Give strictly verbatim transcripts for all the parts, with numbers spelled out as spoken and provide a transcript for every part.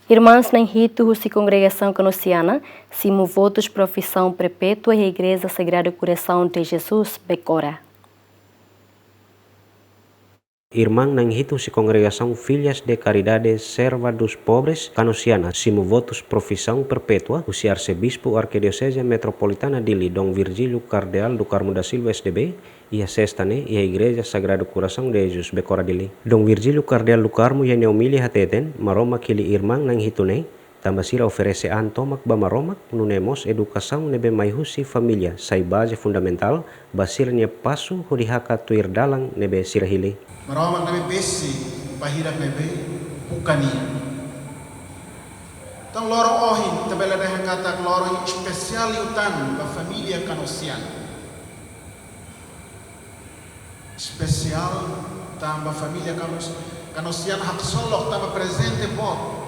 Irmãs na'in hitu husi kongregasaun Kanosiana simu votus profisaun perpétua iha Igreja Sagrado Coração de Jesus, Becora. Irmán na'in hitu husi kongregasaun Filhas de Caridade Serva dos Pobres Kanosiana simu votus profisaun perpétua husi Arsebispu Arkidioseze Metropolitana Dili, Dom Virgílio Kardeál do Carmo da Silva, S D B, iha sesta ne'e, iha Igreja Sagrado Coração de Jesus, Becora, Dili. Dom Virgílio Kardeál do Carmo iha nia omilia hateten, Maromak hili irmán na'in hitu ne'e, tanba sira oferese an tomak ba Maromak, nune'e mós edukasaun ne'ebé mai husi família sai baze fundamentál ba sira-nia pasu hodi hakat tuir dalan ne'ebé sira hili. Maromak ne'ebé besik ba hirak ne'ebé buka nia. Entaun loron ohin, ita bele dehan katak loron espesiál liután ba família Kanosiana. Espesiál tanba família Kanos-, Kanosiana haksolok tanba prezente boot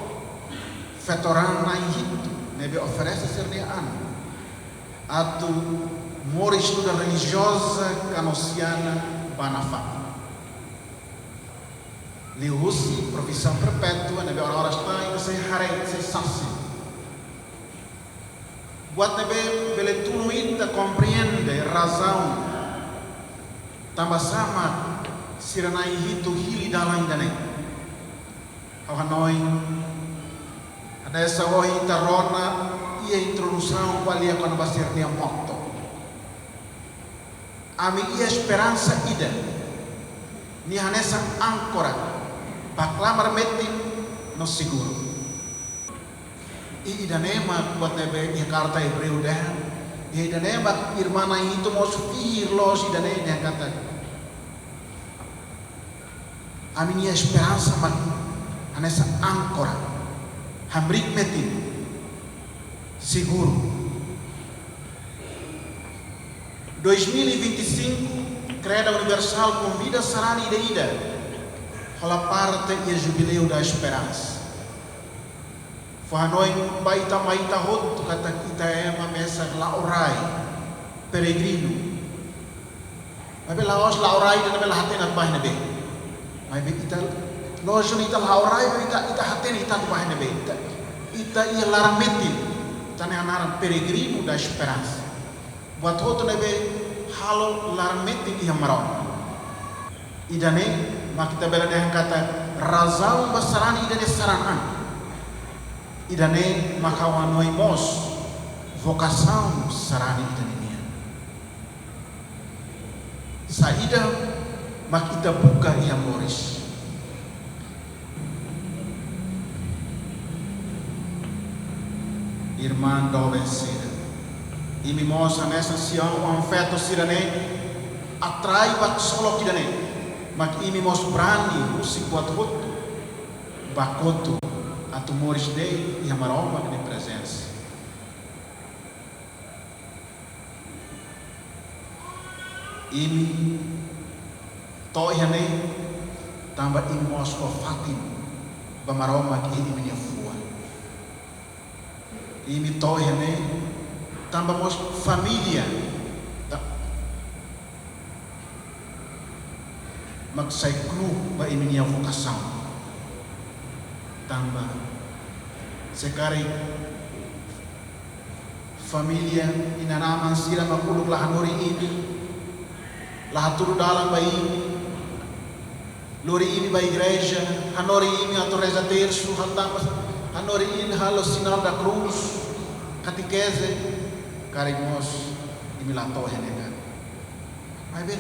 feto-raan na'in hitu ne'ebé oferese sira-nia an atu moris estuda relijioza Kanosiana ba nafatin. Liuhusi profisaun perpétua ne'ebé oras-oras tan ita sei haree, sei sasin. Buat ne'ebé bele tulun ita komprende razaun tanbasá mak sira na'in hitu hili dalan ida-ne'e. Ha'u hanoin, hanesan ohin ita rona iha introdusaun ko'alia kona-ba sira-nia moto. Ami iha esperansa ida, nia hanesan ánkora ba klamar metin no seguru. I ida-ne'e mak buat ne'ebé iha karta Ebreu dehan, i ida-ne'e mak irmán na'in hitu mós fihir loos ida-ne'e, dehan katak ami-nia esperansa mak hanesan ánkora, hamriik metin, seguru. Dois mil e vinte e cinco, Kreda Universál konvida sarani ida-idak hola parte iha Jubileu da Esperansa. Fó hanoin ba ita, mai ita hotu katak ita ema mesak la'o-rai, peregrinu. Maibé la'ós la'o-rai ida ne'ebé la hatene atu bá iha ne'ebé. Maibé ita, lójiku, ita la'o-rai, ita, ita hatene ita atu bá iha ne'ebé. Ita, ita iha laran metin, ita-nia naran Peregrinu da Esperansa. Buat hotu ne'ebé halo laran metin iha Maromak. Ida-ne'e mak ita bele dehan katak razaun ba sarani ida-ne'e saran an. Ida-ne'e mak ha'u hanoin mós vokasaun sarani ida-ne'e nian. Saida mak ita buka iha moris? Irmán doben sira, imi mós hanesan Siaun oan-feto sira-ne'e atrai ba ksolok ida-ne'e, mak imi mós brani husik buat hotu ba kotuk atu moris de'it iha Maromak nia prezensa. Imi to'o iha ne'e tanba imi mós fó fatin ba Maromak iha imi-nia fuan. Imi to'o iha ne'e tanba mós família ta-, mak sai kluk ba imi-nia vokasaun. Tanba se karik família, inan-aman sira mak uluk la hanorin imi, la hatudu dalan ba imi, lori imi ba igreja, hanorin imi atu reza tersu, hatama, hanorin imi halo sinál da krús, katekeze, karik mós imi la to'o iha ne'e. Maibé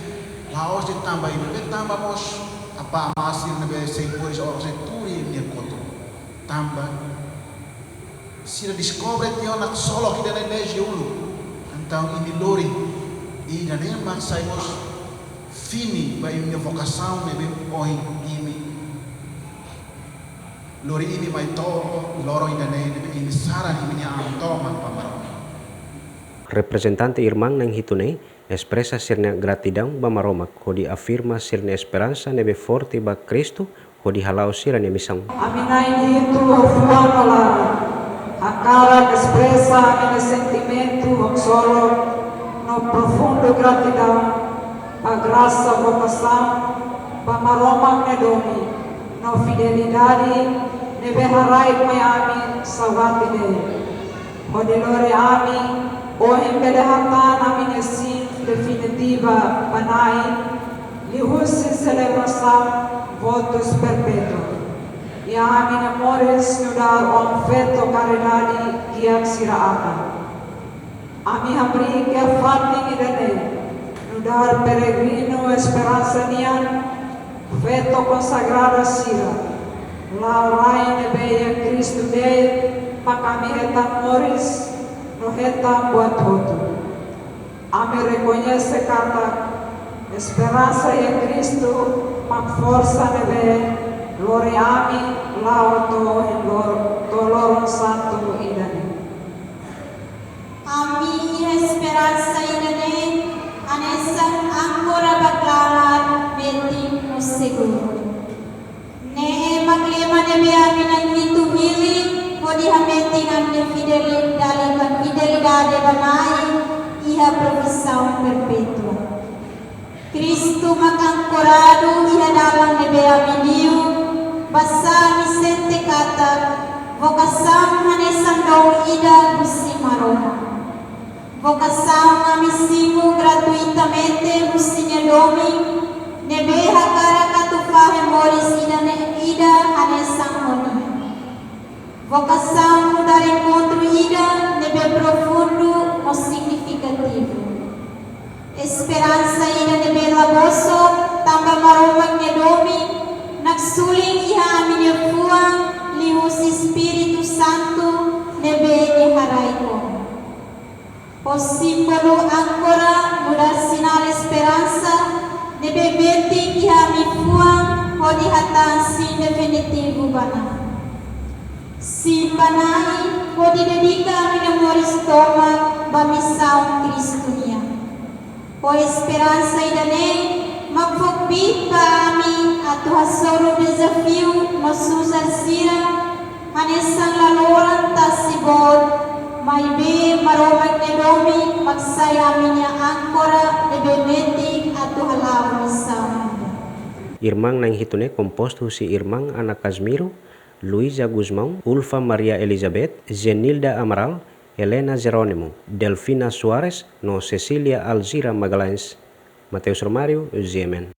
la'ós de'it tanba ida, maibé tanba mós apá amá sira ne'ebé sei moris oras ne'e tuur iha imi-nia kotuk. Tanba sira deskobre tiha ona ksolok ida-ne'e dezde uluk. Entaun imi lori, ida-ne'e mak sai mós fini ba imi-nia vokasaun ne'ebé ohin imi lori imi mai to'o loron ida-ne'e ne'ebé imi saran imi-nia an tomak ba Maromak. Reprezentante irmán na'in hitu ne'e espresa sira-nia gratidaun ba Maromak hodi afirma sira-nia esperansa ne'ebé forte ba Kristu hodi hala'o sira-nia misaun. Ami na'in hitu ho fuan no laran hakarak espresa ami-nia sentimentu haksolok no profundu gratidaun ba grasa vokasaun ba Maromak nia domin no fidelidade ne'ebé haraik mai ami saugati de'it, hodi lori ami ohin bele hatán ami-nia sin definitiva ba Na'i, liuhusi selebrasaun votus perpétua iha ami-nia moris nu'udar oan-feto karidade kiak sira-aat. Ami hamriik iha fatin ida-ne'e nu'udar peregrinu esperansa nian, feto konsagrada sira, la'o rai ne'ebé iha Kristu de'it mak ami hetan moris no hetan buat hotu. Ami rekoñese katak esperansa iha Kristu mak forsa ne'ebé lori ami la'o to'o ohin lor-, to'o loron santu ida-ne'e. Ami iha esperansa ida-ne'e hanesan ánkora ba klamar metin no seguru. Ne'e mak lema ne'ebé ami na'in-hitu hili hodi hametin ami-nia fidelidade, fidelidade ba Na'i iha profisaun perpétua. Kristu mak ankoradu iha dalan ne'ebé ami liu, basá ami sente katak vokasaun hanesan doon ida husi Maromak. Vokasaun ami simu gratuitamente husi Nia domin, ne'ebé hakarak atu fahe moris ida-ne'e ida hanesan ho Nia. Vokasaun nu'udar enkontru ida ne'ebé profundu no signifikativu. Esperansa ida ne'ebé la bosok tanba Maromak nia domin naksulin iha ami-nia fuan liuhusi Espíritu Santu ne'ebé Nia haraik ona. Ho símbolu ánkora nu'udar sinál esperansa ne'ebé metin iha ami-nia fuan hodi hatán sin definitivu ba Na'i. Sin ba Na'i hodi dedika ami-nia moris tomak ba misaun Kristu nian. Ho esperansa ida-ne'e mak fó kbiit ba ami atu hasoru dezafiu no susar sira hanesan laloran tasi boot, maibé Maromak nia domin mak sai ami-nia ánkora ne'ebé metin atu hala'o misaun ida. Irmaun na'in-hitu ne'e kompostu husi Irmaun Ana Casimiro, Luísa Gusmão, Ulfa Maria Elizabeth, Zenilda Amaral, Helena Jerónimo, Delfina Soares no Cecília Alzira Magalhães. Mateus Romário, G M N.